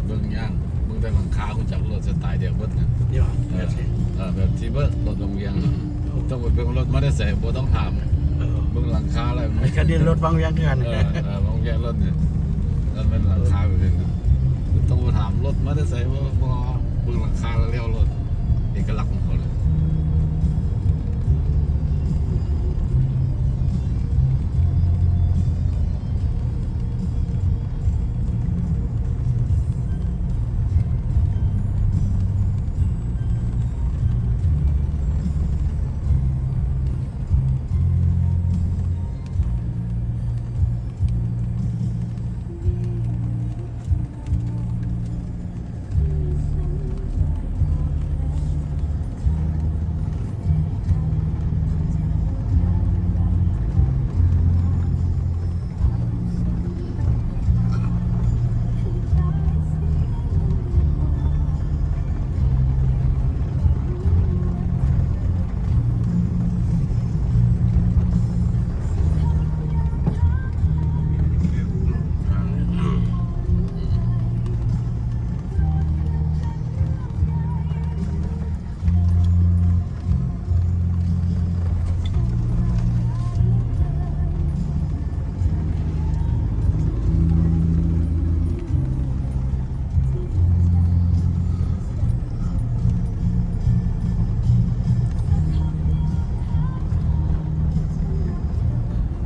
ເບິ່ງຢ່າງ ເບິ່ງແຕ່ຫຼັງຄາ ຮູ້ຈັກລົດສະໄຕເດວເບິດນະ. ເອີ ແບບທີ່ເບິ່ງລົດໂຮງວຽງ ຕ້ອງໄປເບິ່ງລົດມາແຕ່ໃສ ບໍ່ຕ້ອງຖາມ. ເອີ ເບິ່ງຫຼັງຄາແລ້ວ ຄັນນີ້ລົດວັງວຽງຄືກັນ. ເອີ ເອີ ວັງວຽງລົດນີ້ ແລ້ວແມ່ນຫຼັງຄາແບບນີ້ນະ ຕ້ອງໄປຖາມລົດມາແຕ່ໃສ ເພາະວ່າເບິ່ງຫຼັງຄາແລ້ວ ເບິ່ງເອກະລັກຂອງເຂົາເລີຍ.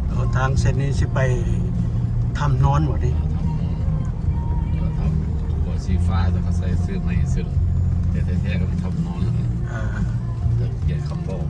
ເອົາ ທາງເສັ້ນນີ້ຊິໄປຖ້ຳນອນບໍ່ນີ້? ຖ້ຳນອນ ຖ້ຳ ຫົວສີຟ້າ ແລ້ວກໍໃສ່ຊື່ໃໝ່ຊື່ ແຕ່ແທ້ໆກໍເປັນຖ້ຳນອນ. ເອີ ເຂດຄຳບອກ.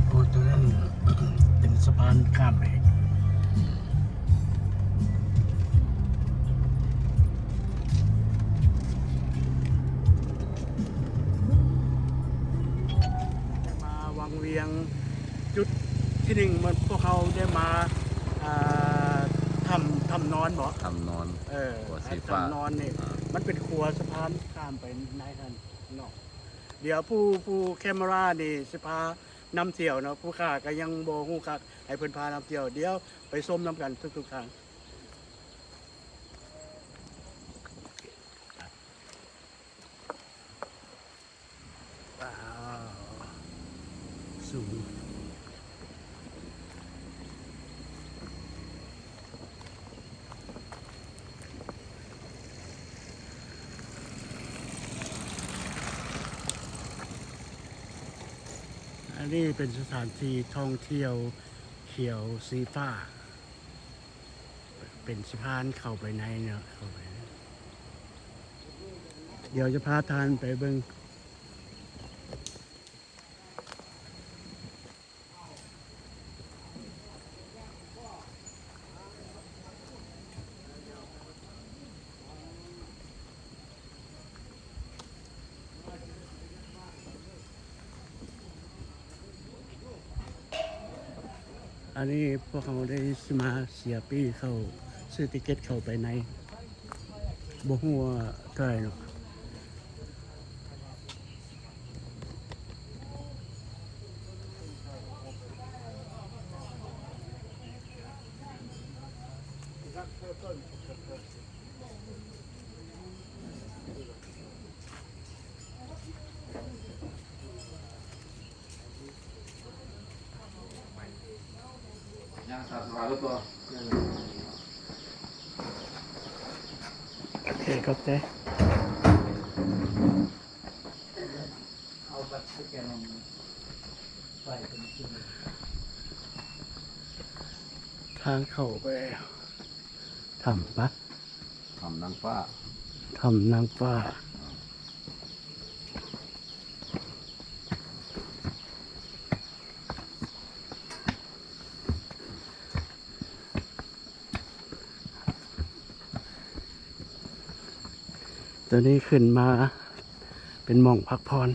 ໂອ້ ຕົວນັ້ນເປັນສະພານຂ້າມໄປ. ໄດ້ມາວັງວຽງ ຈຸດທີໜຶ່ງ ມັນ ພວກເຮົາໄດ້ມາ ອ່າ ຖ້ຳ ຖ້ຳນອນບໍ? ຖ້ຳນອນ ເອີ ຂົວສີຟ້າ ຖ້ຳນອນນີ້ ອ່າ ມັນເປັນຂົວສະພານຂ້າມໄປໃນຫັ້ນເນາະ. ດຽວຜູ້ ຜູ້ແຄມເມຣານີ້ຊິພານຳທ່ຽວເນາະ, ຜູ້ຂ້າກໍຍັງບໍ່ຮູ້ຄັກ ໃຫ້ເພິ່ນພານຳທ່ຽວ. ດຽວໄປຊົມນຳກັນທຸກໆທ່ານ. ວ້າວ ສູງ. ອັນນີ້ເປັນສະຖານທີ່ທ່ອງທ່ຽວຂຽວສີຟ້າ. ເປັນສະພານເຂົ້າໄປໃນເນາະ ເຂົ້າໄປໃນ. ດຽວຈະພາທ່ານໄປເບິ່ງ. ອັນນີ້ພວກເຮົາໄດ້ຊິມາເສຍປີ້ເຂົ້າ ຊື້ຕິເກັດເຂົ້າໄປໃນ ບໍ່ຮູ້ວ່າເທົ່າໃດເນາະ. ໂອເຄ ຂອບໃຈ. ທາງເຂົ້າໄປຖ້ຳປະ? ຖ້ຳນາງຟ້າ ຖ້ຳນາງຟ້າ. ຕົວນີ້ຂຶ້ນມາເປັນໝ່ອງພັກຜ່ອນ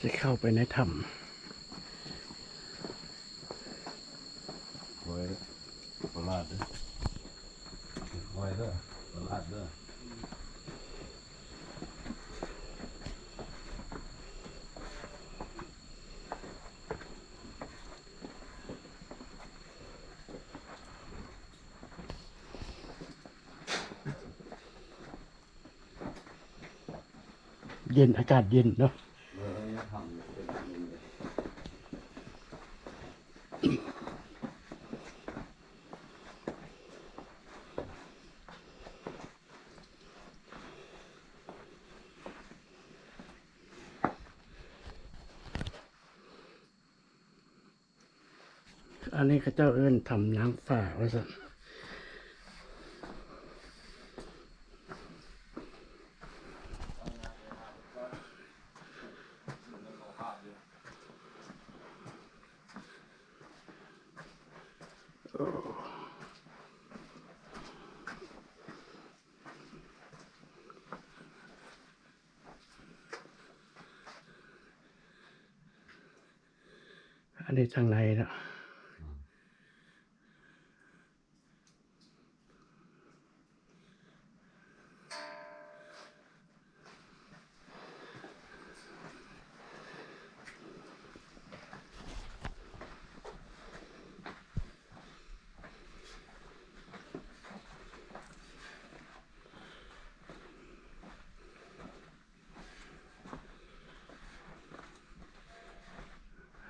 ຈະເຂົ້າໄປໃນຖ້ຳ. ຄ່ອຍເດີ ປະຫຼາດເດີ ຄ່ອຍເດີ ປະຫຼາດເດີ. ເຢັນ ອາກາດເຢັນເນາະ. ອັນນີ້ເຂົາເຈົ້າເອີ້ນຖ້ຳນາງຟ້າວ່າຊັ້ນ. ອັນນີ້ທາງໃນເນາະ.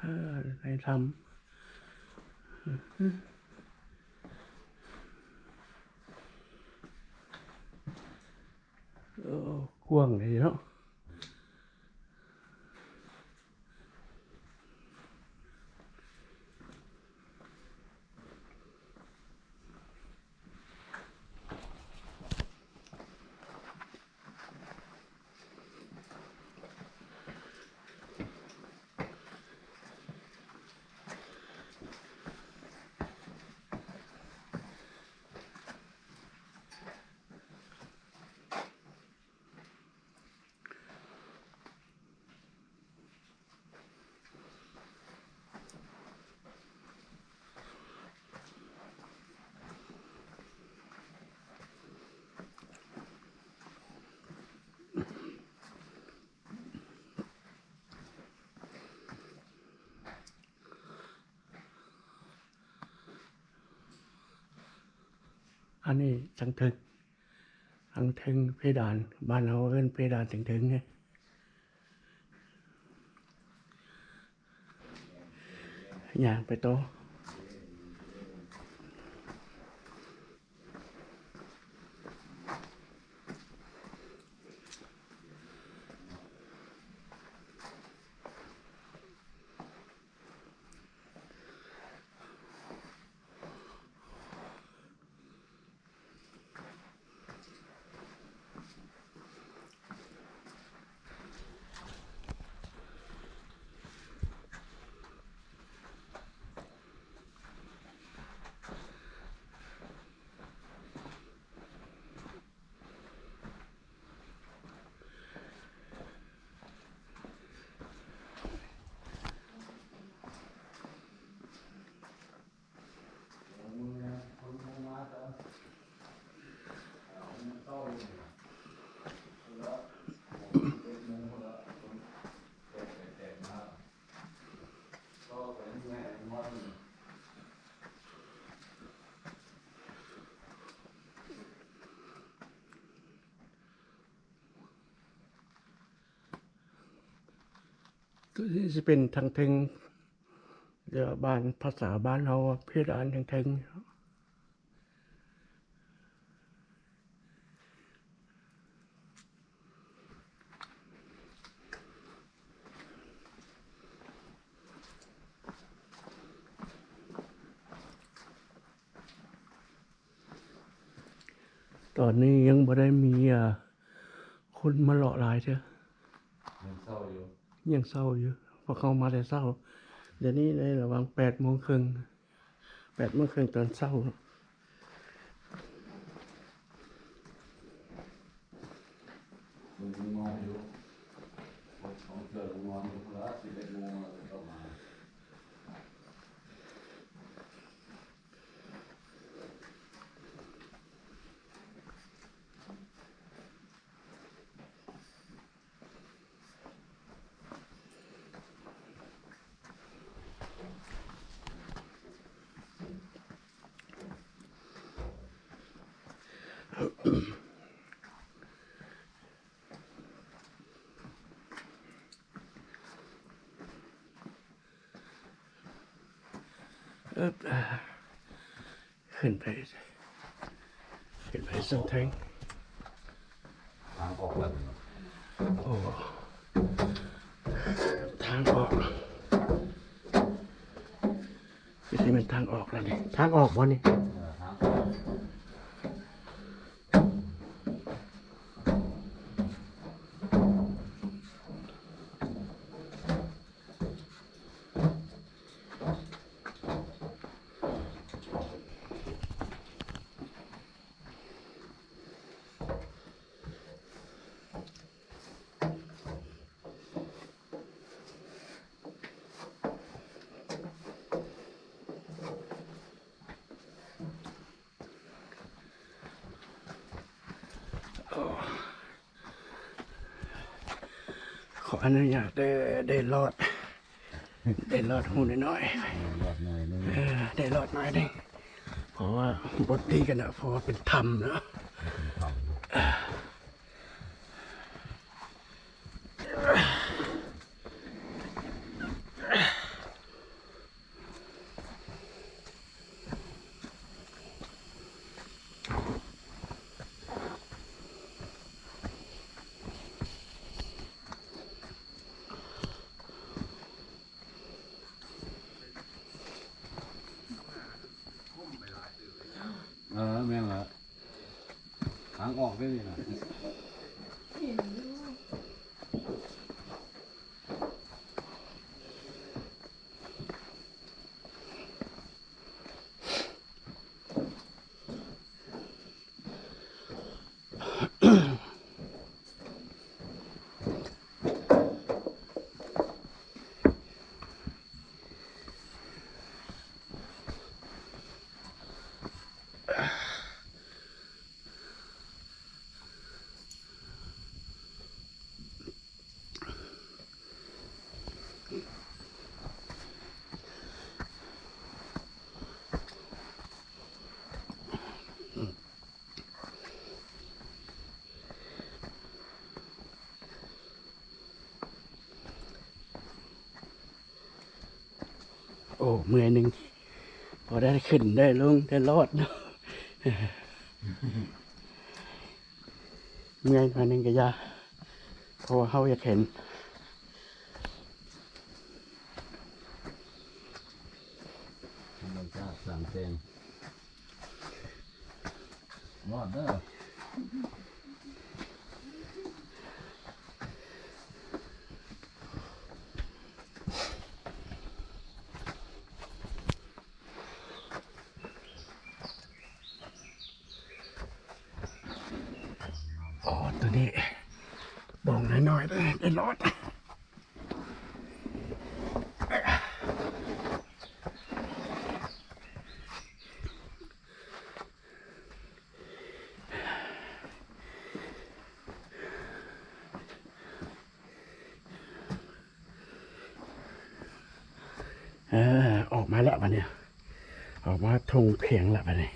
ເອີ ໃນຖ້ຳ ເອີ ກວ້າງດີເນາະ. ອັນນີ້ທາງເທິງ ທາງເທິງເພດານ ບ້ານເຮົາເອີ້ນເພດານເທິງໆ ເດ້. ຍ່າງໄປຕໍ່. ໂຕນີ້ຊິເປັນທາງເທິງ ເອີ້ນວ່າບ້ານ ພາສາບ້ານເຮົາວ່າເພດານເທິງໆ. ຕອນນີ້ຍັງບໍ່ໄດ້ມີ ອາ ຄົນມາເລາະຫຼາຍເທື່ອ. ຍັງເຊົ້າຢູ່ ຍັງເຊົ້າຢູ່ ພວກເຮົາມາແຕ່ເຊົ້າ. ດຽວນີ້ໄດ້ລະຫວ່າງແປດໂມງເຄິ່ງ ແປດໂມງເຄິ່ງຕອນເຊົ້າ. ເບິ່ງນອນຢູ່ ຂອງເທື່ອນອນຢູ່ພຸ້ນລະ ສິບເອັດໂມງແລ້ວກໍເຂົ້າມາ. ເອີບ ຂຶ້ນໄປ ຂຶ້ນໄປຊັ້ນເທິງ. ທາງອອກແລ້ວເນາະ. ໂອ້ ທາງອອກ ຄືຊິແມ່ນທາງອອກແລ້ວນີ້. ທາງອອກບໍ່ນີ້? ເອີ ທາງອອກ. ຂໍອະນຸຍາດເດີ ໄດ້ລອດ ໄດ້ລອດຮູນ້ອຍໆ ລອດໜ້ອຍໜຶ່ງ ເອີ ໄດ້ລອດໜ້ອຍໜຶ່ງ ເພາະວ່າບໍ່ຕີກັນນະ ເພາະວ່າເປັນຖ້ຳເນາະ ເປັນຖ້ຳ. ເອີ ແມ່ນລະ ທາງອອກເດ້ນີ້ນະ. ໂອ້ ເມື່ອຍໜຶ່ງ ພໍໄດ້ຂຶ້ນໄດ້ລົງໄດ້ລອດເນາະ ເມື່ອຍໜ້ອຍໜຶ່ງກໍຢ່າ ເພາະວ່າເຮົາຢາກເຫັນ ທຳມະຊາດສາມແສງ ລອດເດີ. ອໍ ໂຕນີ້ ບ່ອນນ້ອຍໆ ໄດ້ ໄດ້ລອດ. ເອີ ອອກມາແລ້ວບາດນີ້ ອອກມາທົ່ງພຽງແລ້ວບາດນີ້.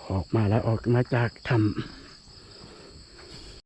ອອກມາແລ້ວ ອອກມາຈາກຖ້ຳ.